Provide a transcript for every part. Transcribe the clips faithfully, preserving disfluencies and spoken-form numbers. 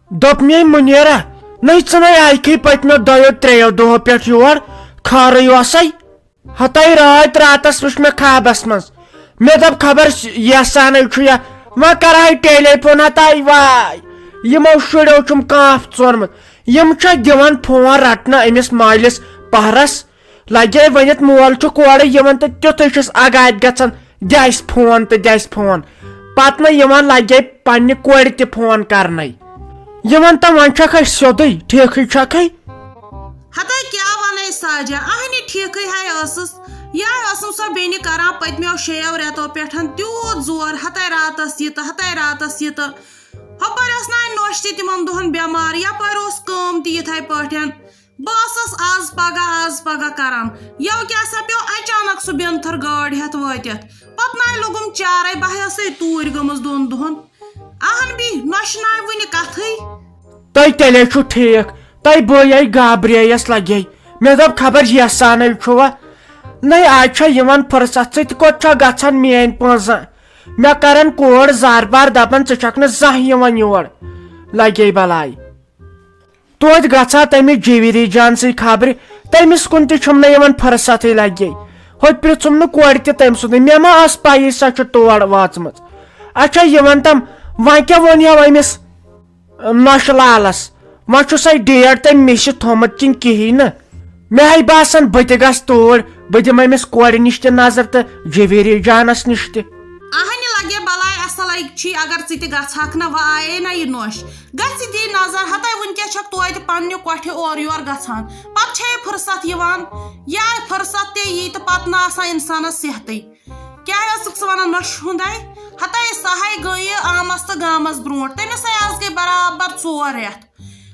دوٚپ مے منیرا، نٔے ژٕ نَے آیکھٕے پٔتمیو دۄیو ترٛیٚیو دۄہو پٮ۪ٹھ یور، خٲرٕے اوسَے؟ ہتَے راتھ راتس وٕچھ مےٚ خوابس منٛز۔ مےٚ دوٚپ خبر یژھانٕے چھُ یا، وۄنۍ کرہے ٹیلی فون ہتَے واے۔ یِمو شُریو چھُم کانٛف ژوٚنمُت۔ یِم چھا دِوان فون رٹنہٕ أمِس مٲلِس پہرس؟ لگے ؤنِتھ مول چھُ کورٕ یِوان تہٕ تیُتھُے چھُس اگادِ گژھان، دِ اَسہِ فون تہٕ دِ اَسہِ فون۔ پتہٕ نہٕ یِوان لگے پننہِ کورِ تہِ فون کرنَے۔ یِوان تہٕ وۄنۍ چھکھ أسۍ سیوٚدُے، ٹھیکھٕے چھکھٕے۔ ہتے کیٛاہ ونے ساجہ، اہنہِ ٹھیکھٕے ہے ٲسٕس۔ یہے ٲسٕم سۄ بیٚنہِ کران پٔتمیو شیٚیو رٮ۪تو پٮ۪ٹھ تیوٗت زور، ہتے راتس یہِ تہٕ ہتے راتس یہِ تہٕ۔ ہۄپٲرۍ ٲس نانۍ نوش تہِ تِمن دۄہن بٮ۪مار، یپٲرۍ اوس کٲم تہِ یِتھے پٲٹھۍ۔ بہٕ ٲسٕس آز پگاہ، آز پگاہ کران۔ یَوٕ کیٛاہ سا پیوٚو اچانک سُہ بٮ۪نتھٕر گٲڑۍ ہٮ۪تھ وٲتِتھ؟ پتہٕ نَے لوٚگُم چارے، بہٕ ہے ٲسٕے توٗرۍ گٔمٕژ دۄن دۄہن۔ اہن بی، نۄشہِ ناے وُنہِ کتھٕے۔ تۄہہِ تیٚلے چھُ ٹھیٖک، تۄہہِ بٲیے گابرییس لگے۔ مےٚ دوٚپ خبر یژھانٕے چھُوا۔ نَے آز چھا یِوان فرصت، ژٕ تہِ کوٚت چھا گژھان میٲنۍ پونٛسہٕ؟ مےٚ کرن کورِ زارٕ پار دپان ژٕ چھکھ نہٕ زانٛہہ یِوان یور۔ لگے بلاے۔ توتہِ گژھا تٔمِس جویری جان سٕے خبرِ، تٔمِس کُن تہِ چھُم نہٕ یِوان فرصتٕے لگے۔ ہوٚتہِ پرٛژھُم نہٕ کورِ تہِ تٔمۍ سُنٛدٕے، مےٚ ما ٲس پَیی سۄ چھِ تور وٲژمٕژ۔ اچھا یہِ وَن تَم، وۄنۍ کیٛاہ ووٚن ہو أمِس نۄشہِ لالس؟ وۄنۍ چھُ سۄے ڈیٹ تٔمۍ مِس تھوٚمُت کِنہٕ کِہی نہٕ؟ مےٚ ہے باسان بہٕ تہِ گژھٕ توٗرۍ، بہٕ دِمہٕ أمِس کورِ نِش تہِ نظر تہٕ جویری جانس نِش تہِ۔ اہنہِ لگے بلاے اصل اکہِ چھی، اگر ژٕ تہِ گژھکھ نہ، وۄنۍ آیے نہ یہِ نوش۔ گژھِ دی نظر، ہتے وُنکیٚس چھکھ توتہِ پننہِ کۄٹھِ اورٕ یور گژھان۔ پتہٕ چھے فرصت یِوان، یا فرصت تہِ یی تہٕ پتہٕ نہ آسان انسانس صحتٕے۔ کیٛاہ ٲسٕکھ ژٕ ونان نۄشہِ ہُنٛدے؟ ہتے سۄ ہے گٔیہِ آمس تہٕ گامس برونٹھ، تٔمِس ہے آز گٔے برابر ژور رٮ۪تھ۔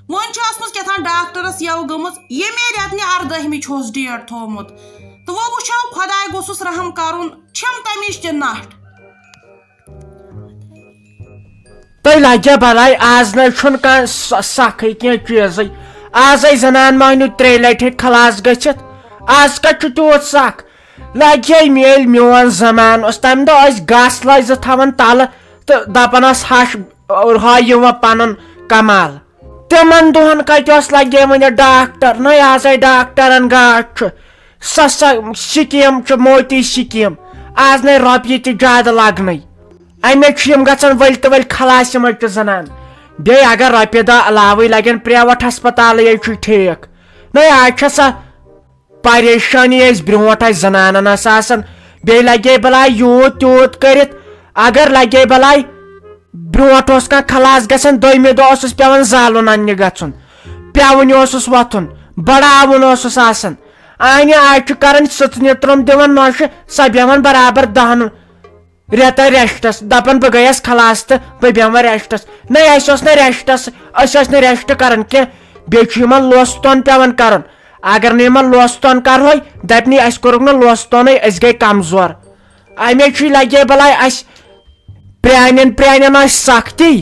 وۄنۍ چھِ ٲسمٕژ کیٛاہ تام ڈاکٹرس یَوٕ گٔمٕژ، ییٚمے رٮ۪تنہِ اردٲہمہِ چھُس ڈیٹ تھوومُت۔ تہٕ وۄنۍ وٕچھو، خۄداے گوٚژھُس رحم کرُن، چھَم تَمِچ تہِ نَٹھ۔ تۄہہِ لگیا بلاے، آز نہ چھُنہٕ کانٛہہ س-، سکھٕے کینٛہہ چیٖزٕے۔ آزے زنان مہنیو ترٛیٚیہِ لٹہِ ہیٚکہِ خلاص گٔژھِتھ۔ آز کتہِ چھُ تیوٗت سکھ؟ لگہِ ہے میلہِ میون زمان اوس، تمہِ دۄہ ٲسۍ گاسہٕ لٲے زٕ تھاوان تلہٕ تہٕ دپان ٲس ہش، ہا یِوان پنُن کمال۔ تِمن دۄہن کتہِ اوس لگے وۄنۍ ڈاکٹر؟ نہ آز ہے ڈاکٹرن گاش چھُ۔ سۄ سۄ سکیٖم چھِ موتی سکیٖم۔ آز نَے رۄپیہِ تہِ زیادٕ لگنٕے۔ اَمے چھِ یِم گژھان ؤلۍ تہٕ ؤلۍ خلاص یِمے چھِ زنان۔ بیٚیہِ اگر رۄپیہِ دہ علاوٕے لگن پریویٹ ہسپتالٕے ہے چھُے ٹھیٖک۔ نَے آز چھےٚ سۄ پریشٲنی ٲسۍ برونٛٹھ اَسہِ زنانن ٲس آسان۔ بیٚیہِ لگے بلاے یوٗت تیوٗت کٔرِتھ۔ اگر لگے بلاے برونٛٹھ اوس کانٛہہ خلاص گژھان، دوٚیمہِ دۄہ اوسُس پٮ۪وان زالُن اننہِ گژھُن، پٮ۪وُن اوسُس وۄتھُن، بڑاوُن اوسُس آسان۔ آنہِ آز چھُ کران سٕژنہِ ترٛوٚم دِوان نۄشہِ، سۄ بیٚہوان برابر دہن رٮ۪تن ریسٹس، دپان بہٕ گٔیس خلاص تہٕ بہٕ بیٚہمہٕ ریسٹس۔ نہ، اسہِ اوس نہٕ ریسٹس، أسۍ ٲسۍ نہٕ ریسٹ کران کینٛہہ۔ بیٚیہِ چھُ یِمن لوس تۄن پٮ۪وان کرُن۔ اگر نہٕ یِمن لوس تۄن کرہوے، دپہِ نہٕ اسہِ کوٚرُکھ نہٕ لوس تۄنٕے، أسۍ گٔے کمزور۔ امے چھُے لگے بلاے اسہِ پرانٮ۪ن پرانٮ۪ن ٲسۍ سختی،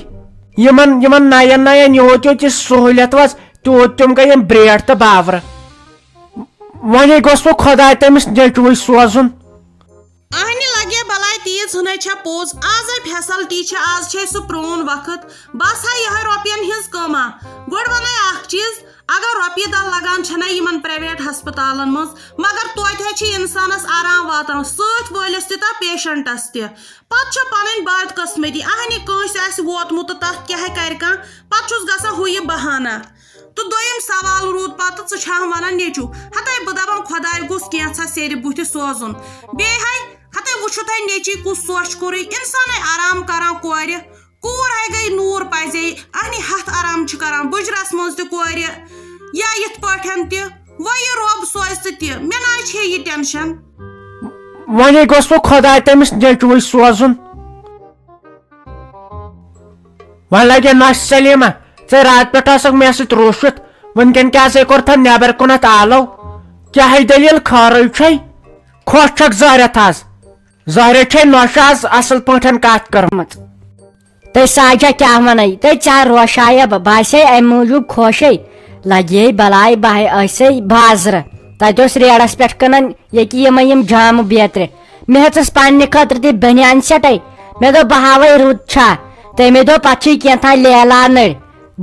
یِمن یِمن نین نین یوٗت یوٗت یہِ سہوٗلیت وٲژ، تیوٗت تِم گٔے یِم برٛیٹھ تہٕ باورٕ۔ وۄنۍ گوٚژھ وۄنۍ خۄداے تٔمِس نیٚچوٕے سوزُن۔ اہنہِ لگے بلاے تیٖژ ہنٕے چھےٚ پوٚز، آزے فیسلٹی چھےٚ، آز چھے سُہ پرون وقت۔ بس ہا یہے رۄپین ہٕنٛز کٲما۔ گۄڈٕ ونے اکھ چیٖز، اگر رۄپیہِ دہ لگان چھنہ یِمن پرائیویٹ ہسپتالن منٛز، مگر توتہِ ہے چھِ انسانس آرام واتان، سۭتۍ وٲلِس تہِ تہٕ پیشنٹس تہِ۔ پتہٕ چھےٚ پنٕنۍ بدقسمتی، اہنہِ کٲنٛسہِ آسہِ ووتمُت تہٕ تتھ کیٛاہ ہے کرِ کانٛہہ، پتہٕ چھُس گژھان ہُہ یہِ بہانہ۔ تہٕ دوٚیِم سوال روٗد پتہٕ، ژٕ چھَکھ ونان نیٚچوٗ؟ ہتے بہٕ دپان خۄداے گوٚژھ کینٛژھا سیرِ بُتھِ سوزُن۔ بیٚیہِ ہے ہتے وٕچھِو تۄہہِ نیٚچی کُس سوچ کوٚرُے، انسانٕے آرام کران کورِ۔ کوٗر ہے گٔے نوٗر پزے، اہنہِ ہتھ آرام چھِ کران بُجرس منٛز تہِ کورِ یا یِتھ پٲٹھۍ تہِ۔ وۄنۍ یہِ رۄب سوزِ تہِ، مےٚ نہ حظ چھے یہِ ٹینشن۔ وۄنۍ گوٚژھ وۄنۍ خۄداے تٔمِس نیٚچوٕے سوزُن۔ وۄنۍ لگے نۄش سلیمہ، ژےٚ راتہٕ پٮ۪ٹھ ٲسکھ مےٚ سۭتۍ روٗشِتھ، وٕنکٮ۪ن کیٛاہ سا کوٚرتھ نٮ۪بر کُنتھ آلو؟ کیٛاہ ہے دٔلیٖل، خٲرٕے چھے؟ خۄش چھکھ زہرٮ۪تھ آز؟ زہرٮ۪تھ چھے نۄشہِ آز اصل پٲٹھۍ کتھ کٔرمٕژ۔ تہٕ ساجہ کیٛاہ ونے؟ تہٕ ژےٚ روشایہ بہٕ، بہٕ آسے امہِ موٗجوٗب خۄشے۔ لگے بلاے بہٕ آسے بازرٕ، تتہِ اوس ریڑس پٮ۪ٹھ کٕنان ییٚکہِ یِمے یِم جامہٕ بیترِ۔ مےٚ ہیٚژٕس پننہِ خٲطرٕ تہِ بنیان سیٹے۔ مےٚ دوٚپ بہٕ ہاوے رُت چھا۔ تٔمۍ دوٚپ پتہٕ چھُے کینٛہہ تام لیلا نٔرۍ۔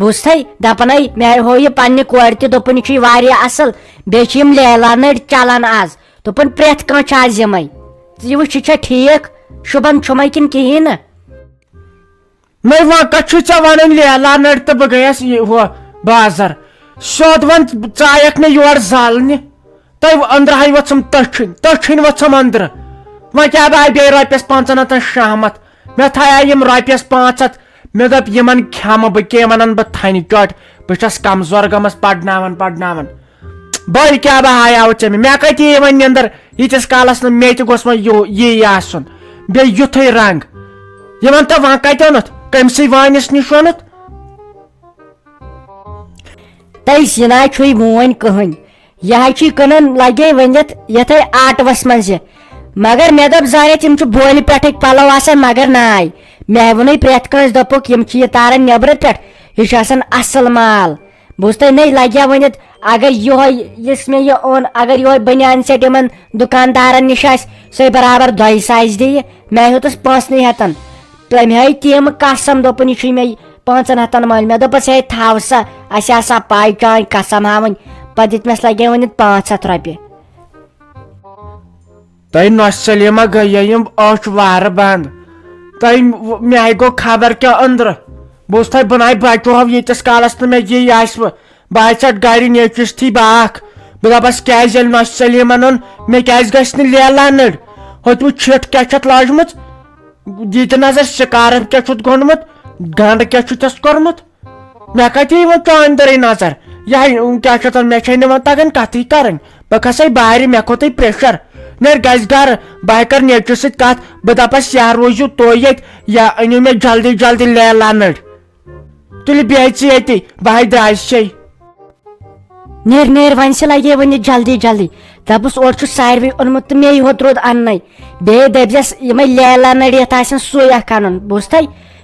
بوٗزتھٕے، دَپان ہے، مےٚ ہوو یہِ پننہِ کورِ تہِ، دوٚپُن، یہِ چھُے واریاہ اَصٕل، بیٚیہِ چھِ یِم لیلا نٔرۍ چلان آز، دوٚپُن، پرٛٮ۪تھ کانٛہہ چھُ آز یِمَے۔ ژٕ یہِ وٕچھ، یہِ چھا ٹھیٖک؟ شُبَن چھُمَے کِنہٕ کِہیٖنۍ نہٕ؟ نَے، وۄنۍ کَتہِ چھُے ژےٚ وَنان لیلا نٔرۍ تہٕ بہٕ گٔیَس یہِ ہُہ بازر؟ سیوٚد وَن، ژٕ آیَکھ مےٚ یور زالنہِ۔ تۄہہِ أنٛدرٕ ہَے ؤژھٕم تٔچھِنۍ، تٔچھِنۍ ؤژھٕم أنٛدرٕ۔ وۄنۍ کیٛاہ بہٕ آیہِ بیٚیہِ رۄپیَس پانٛژَن ہَتَن شہمت؟ مےٚ تھایے یِم رۄپیَس پانٛژھ ہَتھ، مےٚ دوٚپ، یِمَن کھٮ۪مہٕ بہٕ کینٛہہ، یِمَن اَنہٕ بہٕ تھَنہِ چۄٹ، بہٕ چھَس کمزور گٔمٕژ پَرناوان پَرناوان۔ بٔلۍ کیٛاہ بہٕ ہایاوٕ ژےٚ مےٚ؟ مےٚ کَتہِ یی وۄنۍ نیٚنٛدٕر ییٖتِس کالَس نہٕ مےٚ تہِ گوٚژھ وۄنۍ یہِ، یی آسُن، بیٚیہِ یُتھُے رنٛگ۔ یہِ وَن تہٕ وۄنۍ کَتہِ اوٚنُتھ؟ کٔمۍ سٕے وانِس نِش اوٚنُتھ؟ تہٕ یہِ نہ چھُے وۄنۍ کٕہٕنۍ۔ یہِ حظ چھُے کٕنان لگے ؤنِتھ یتھے آٹوس منٛز یہِ۔ مگر مےٚ دوٚپ زانٮ۪تھ یِم چھِ بولہِ پٮ۪ٹھٕکۍ پلو آسان، مگر ناے۔ مےٚ ووٚنُے پرٛٮ۪تھ کٲنٛسہِ، دوٚپُکھ، یِم چھِ یہِ تاران نیٚبرٕ پٮ۪ٹھ، یہِ چھُ آسان اصل مال۔ بوٗزتھٕے، نے لگیا ؤنِتھ، اگر یِہوے یُس مےٚ یہِ اوٚن، اگر یِہوے بنیان سیٹ یِمن دُکاندارن نِش آسہِ، سُے برابر دۄیہِ ساسہِ دِیہِ۔ مےٚ ہیوٚتُس پانٛژنٕے ہتن۔ تٔمۍ ہٲے تِم قسم، دوٚپُن، یہِ چھُے مےٚ پانٛژن ہتن مٔلۍ۔ مےٚ دوٚپُس، ہے، تھاو سا، اَسہِ آسہٕ ہا پَے چٲنۍ قسم ہاوٕنۍ۔ پَتہٕ دِتمَس لَگے وۄنۍ پانٛژھ ہَتھ رۄپیہِ۔ تۄہہِ نۄشہِ سلیمہ گٔیے یِم أچھ وارٕ بنٛد۔ تۄہہِ، مےٚ گوٚو خبر کیٛاہ أنٛدرٕ۔ بہٕ اوسُس تۄہہِ بناے بچو ہو ییٖتِس کالس نہٕ مےٚ یی آسہِ وٕ۔ بہٕ آیہِ ژَٹ گرِ نیچوِس تھی باکھ۔ بہٕ دَپَس، کیٛازِ ییٚلہِ نۄشہِ سلیمن اوٚن، مےٚ کیٛازِ گژھِ نہٕ لیلا نٔرۍ؟ ہوٚتمُت چھِٹھ کیٛاہ چھَتھ لاجمٕژ؟ دِتہٕ نظر سکارف کیٛاہ چھُتھ گوٚنڈمُت، گنٛڈ کیٛاہ چھُتھس کوٚرمُت؟ مےٚ کتہِ یِوان چانہِ دٔرٕے نظر؟ یہِ ہے، کیٛاہ چھِ اتھ ونان، مےٚ چھے نہٕ وۄنۍ تگان کتھٕے کرٕنۍ۔ بہٕ کھسے بارِ، مےٚ کھوٚتٕے pressure۔ نیر گژھِ گرٕ، بہٕ ہے کرٕ نیچوِس سۭتۍ کتھ، بہٕ دپس، یا روٗزِو تُہۍ ییٚتہِ، یا أنِو مےٚ جلدی جلدی لیلا نٔرۍ۔ تُلہِ بیٚہہ ژٕ ییٚتی، بہٕ ہے درٛایس چھے۔ نیر، نیر، وۄنۍ سا لگے وۄنۍ یہِ جلدی جلدی۔ دپُس، اورٕ چھُ ساروٕے اوٚنمُت تہٕ مے یوت روٗد اننَے۔ بیٚیہِ دٔپزٮ۪س، یِمے لیلا نٔرۍ یتھ آسن سُے اکھ انُن، بوٗزتھے؟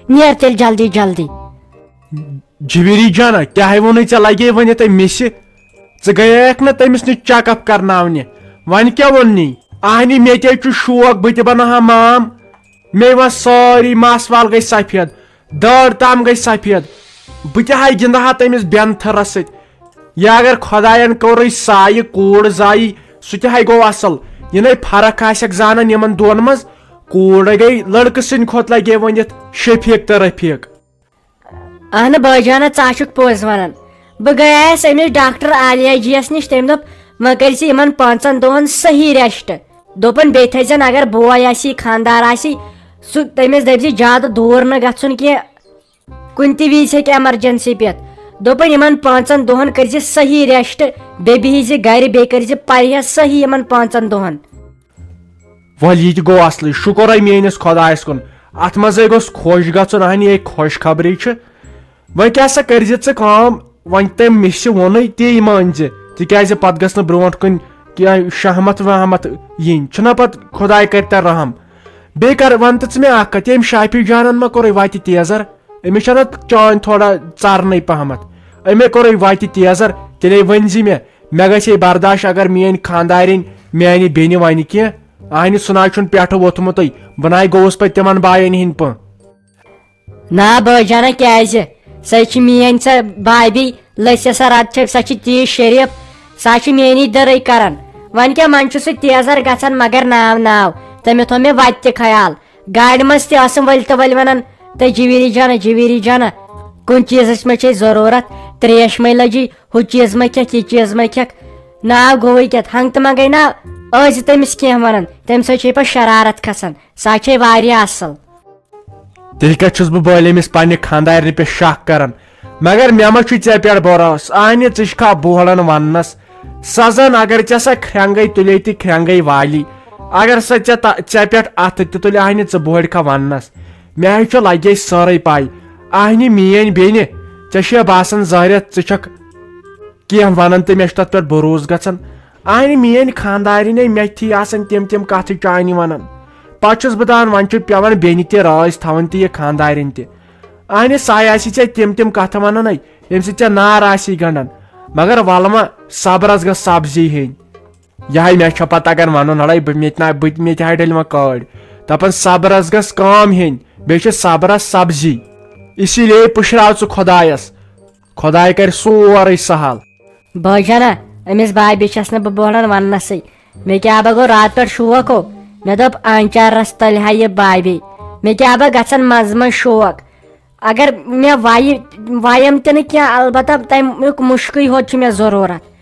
نیر تیٚلہِ جلدی جلدی۔ جویری جانا، کیٛاہ ووٚنُے ژےٚ لگے وۄنۍ یتھ أمۍ مِسہِ؟ ژٕ گٔیکھ نہ تٔمِس نِش check up کرناونہِ؟ وۄنۍ کیٛاہ ووٚننی؟ اہنہِ، مےٚ تہِ چھُ شوق بہٕ تہِ بناوہا مام۔ مےٚ وۄنۍ سٲری مس وال گٔے سفید، دٲر تام گٔے سفید۔ بہٕ تہِ ہاے گِنٛدٕ ہا تٔمِس بٮ۪نتھرس سۭتۍ۔ یا اگر خۄداین کوٚرُے سایہِ کوٗر زایہِ، سُہ تہِ ہاے گوٚو اصل۔ یہِ نے فرق آسٮ۪کھ زانان یِمن دۄن منٛز، کوٗر گٔے لڑکہٕ سٕنٛدِ کھۄتہٕ لگے ؤنِتھ شفیق تہٕ رفیق۔ اہنہٕ بٲے جانہ، ژٕ ہا چھُکھ پوٚز ونان۔ بہٕ گٔیس أمِس ڈاکٹر عالیہ جی یس نِش، تٔمۍ دوٚپ، وۄنۍ کٔرۍ زِ یِمن پانٛژن دۄہن صحیح rest۔ دوٚپُن، بیٚیہِ تھٲے زٮ۪ن، اگر بوے آسی، خانٛدار آسی، سُہ تٔمِس دٔپۍ زِ زیادٕ دوٗر نہٕ گژھُن کینٛہہ، کُنہِ تہِ وِزِ ہیٚکہِ emergency پٮ۪تھ۔ دوٚپُن، یِمن پانٛژن دۄہن کٔرۍ زِ صحیح rest، بیٚیہِ بِہہِ زِ گرِ، بیٚیہِ کٔرۍ زِ پرہیز صحیح یِمن پانٛژن دۄہن۔ ول، یہِ تہِ گوٚو اصلٕے، شُکر ہے میٲنِس خۄدایس کُن، اتھ منٛزے گوٚژھ خۄش گژھُن، اہنہِ، یہِ خۄش خبری چھِ۔ وۄنۍ کیٛاہ سا کٔرۍ زِ ژٕ کٲم، وۄنۍ تٔمۍ مِسہِ ووٚنُے تی مٲنۍ زِ، تِکیٛازِ پتہٕ گٔژھ نہٕ برونٛٹھ کُنہِ کینٛہہ شہمت وہمت یِنۍ، چھُنہ پتہٕ خۄداے کرِ تہ رحم۔ بیٚیہِ کر، ون تہٕ ژٕ مےٚ اکھ کتھ، ییٚمۍ شافی جانن ما کوٚرُے وتہِ تیزر؟ أمِس چھنہ چٲنۍ تھوڑا ژرنٕے پہمتھ؟ أمۍ کوٚرُے وتہِ تیزر، تیٚلے ؤنۍ زِ مےٚ، مےٚ گژھِ ہے برداش اگر میٲنۍ خانٛدارِنۍ میانہِ بیٚنہِ ونہِ کینٛہہ۔ اہنہِ، سُہ نہ چھُنہٕ پٮ۪ٹھٕ ووٚتھمُتٕے، بہٕ نہ گوٚوُس پتہٕ تِمن باین ہِنٛدۍ پٲٹھۍ۔ نا بٲے جانہ، کیازِ؟ سۄ چھِ میٲنۍ، سۄ بھابھی، لٔژھ سۄ رد چھِ، سۄ چھِ تیٖژ شریف، سۄ چھِ میٲنی دٔرٕے کران۔ وۄنۍ کیٛاہ، منٛزٕ چھُ سُہ تیزر گژھان، مگر ناو ناو، تٔمۍ تھوٚو مےٚ وتہِ تہِ خیال۔ گاڑِ منٛز تہِ ٲسٕم ؤلۍ تہٕ ؤلۍ ونان، تہٕ جویری جانہ، جویری جانہ، کُنہِ چیٖزٕچ مہ چھے ضروٗرت، تریش مہ لٔجی، ہُہ چیٖز مہ کھٮ۪کھ، یہِ چیٖز مہ کھٮ۪کھ۔ ناو گوٚوٕے کیٛاہ، ہنٛگ تہٕ منٛگے ناو ٲسۍ زِ تٔمِس کینٛہہ ونان، تمہِ سۭتۍ چھے پتہٕ شرارت کھسان۔ سۄ چھے واریاہ اصل۔ تیٚلہِ کتہِ چھُس بہٕ بٲلۍ أمِس پننہِ خانٛدارنہِ پٮ۪ٹھ شک کران؟ مگر مےٚ ما چھُے ژےٚ پٮ۪ٹھ بھروسہٕ؟ اہنہِ، ژٕ چھکھا بوہڑن وننس؟ سزن، اگر ژےٚ سۄ کھرٛٮ۪نٛگے تُلے تہِ کھرٛٮ۪نٛگے والی، اگر سۄ ژےٚ تہ-، ژےٚ پٮ۪ٹھ اتھٕ تہِ تُلہِ، اہنہِ، ژٕ بوہڑکھا وننس؟ مےٚ ہے چھُ لگے سٲرٕے پاے۔ اہنہِ، میٲنۍ بیٚنہِ، ژےٚ چھُیا باسان ظٲہرت ژٕ چھکھ کینٛہہ ونان تہٕ مےٚ چھُ تتھ پٮ۪ٹھ بھروسہٕ گژھان؟ اہنہِ، میٲنۍ خانٛدارِنۍ ہے مےٚ تھی آسان تِم تِم کتھٕ چانہِ ونان۔ پتہٕ چھُس بہٕ دپان، وۄنۍ چھُ پٮ۪وان بیٚنہِ تہِ رٲضۍ تھاوٕنۍ تہٕ یہِ خانٛدارِنۍ تہِ۔ اہنہِ، سۄے آسی ژےٚ تِم تِم کتھٕ ونان ہے، ییٚمہِ سۭتۍ ژےٚ نار آسی گنڈان۔ مگر ولہٕ وۄنۍ، صبرس گٔژھ سبزی ہیٚنۍ۔ یہِ ہے مےٚ چھےٚ پتہ تگان ونُن، ہڑے بہٕ، مےٚ تہِ نا، بہٕ تہِ، مےٚ تہِ ہاے ڈٔلۍ وۄنۍ کٲڑۍ۔ دپان، صبرس گٔژھ کٲم ہیٚنۍ، بیٚیہِ چھِ صبرس سبزی۔ اسی لیے پُشراو ژٕ خۄدایس، خۄداے کرِ سورُے سہل۔ بٲے جانا، أمِس بابی چھَس نہٕ بہٕ بوڑان وننَسٕے۔ مےٚ کیٛاہ بہ گوٚو راتہٕ پٮ۪ٹھ شوق ہو۔ مےٚ دوٚپ آنچار رس تلہِ ہا یہِ بابی۔ مےٚ کیٛاہ بہ گژھن منٛزٕ منٛزٕ شوق۔ اگر مےٚ وایہِ، وایم تہِ نہٕ کینٛہہ، البتہ تمیُک مُشکٕے ہوت چھُ مےٚ ضروٗرت۔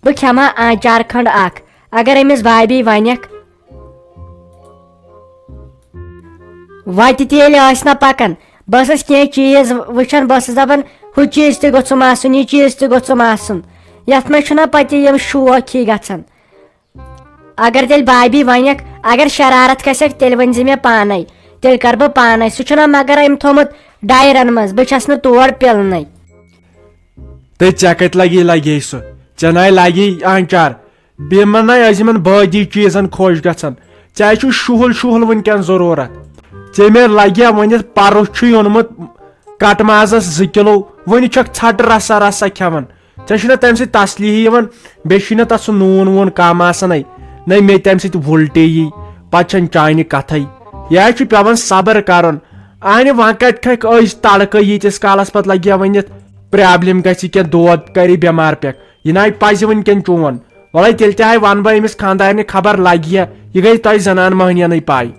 بہٕ کھٮ۪مہٕ ہا آنچار کھنٛڈ اکھ۔ اگر أمِس بابی ونٮ۪کھ، وتہِ تہِ ییٚلہِ ٲسۍ نہ پکان، بہٕ ٲسٕس کینٛہہ چیٖز وٕچھان، بہٕ ٲسٕس دپان، ہُہ چیٖز تہِ گوٚژھُم آسُن، یہِ چیٖز تہِ گوٚژھُم آسُن۔ یتھ منٛز چھُنہ پتہٕ یِم شوق ہی گژھان۔ اگر تیٚلہِ بابی ونٮ۪کھ، اگر شرارت کھسٮ۪کھ، تیٚلہِ ؤنۍ زِ مےٚ پانے۔ تیٚلہِ کرٕ بہٕ پانے۔ سُہ چھُنہ مگر أمۍ تھوٚمُت ڈایرن منٛز، بہٕ چھس نہٕ تور پِلنٕے۔ تہٕ ژےٚ کتہِ لگی، لگے سُہ؟ ژےٚ ناے لگی آنچار۔ بیٚیہِ ما ناے ٲسۍ یِمن بٲدی چیٖزن خۄش گژھان؟ ژےٚ چھُ شُہُل شُہُل وٕنکیٚن ضروٗرت۔ ژےٚ مےٚ لگیا ؤنِتھ، پرُس چھُ اوٚنمُت کٹہٕ مازس زٕ کِلو، وٕنہِ چھکھ ژھٹہٕ رسا رسا کھٮ۪وان۔ ژےٚ چھُنہ تمہِ سۭتۍ تسلی یِوان، بیٚیہِ چھُے نہ تتھ سُہ نوٗن ووٗن کم آسان۔ نہ مےٚ تہِ تمہِ سۭتۍ وُلٹے یی، پتہٕ چھنہٕ چانہِ کتھے۔ یہِ حظ چھُ پٮ۪وان صبر کرُن۔ اہنہِ، وۄنۍ کتہِ کھکھ أسۍ تڑکہٕ ییٖتِس کالس، پتہٕ لگہِ ہا ؤنِتھ پرابلم گژھِ کینٛہہ، دود کرِ بٮ۪مار پٮ۪ٹھ۔ یہِ نہ پزِ وٕنکیٚن چون۔ وۄلے تیٚلہِ تہِ ہاے ونہٕ بہٕ أمِس خانٛدارنہِ، خبر لگہِ ہا۔ یہِ گٔے تۄہہِ زنان مٔہنِینٕے پاے۔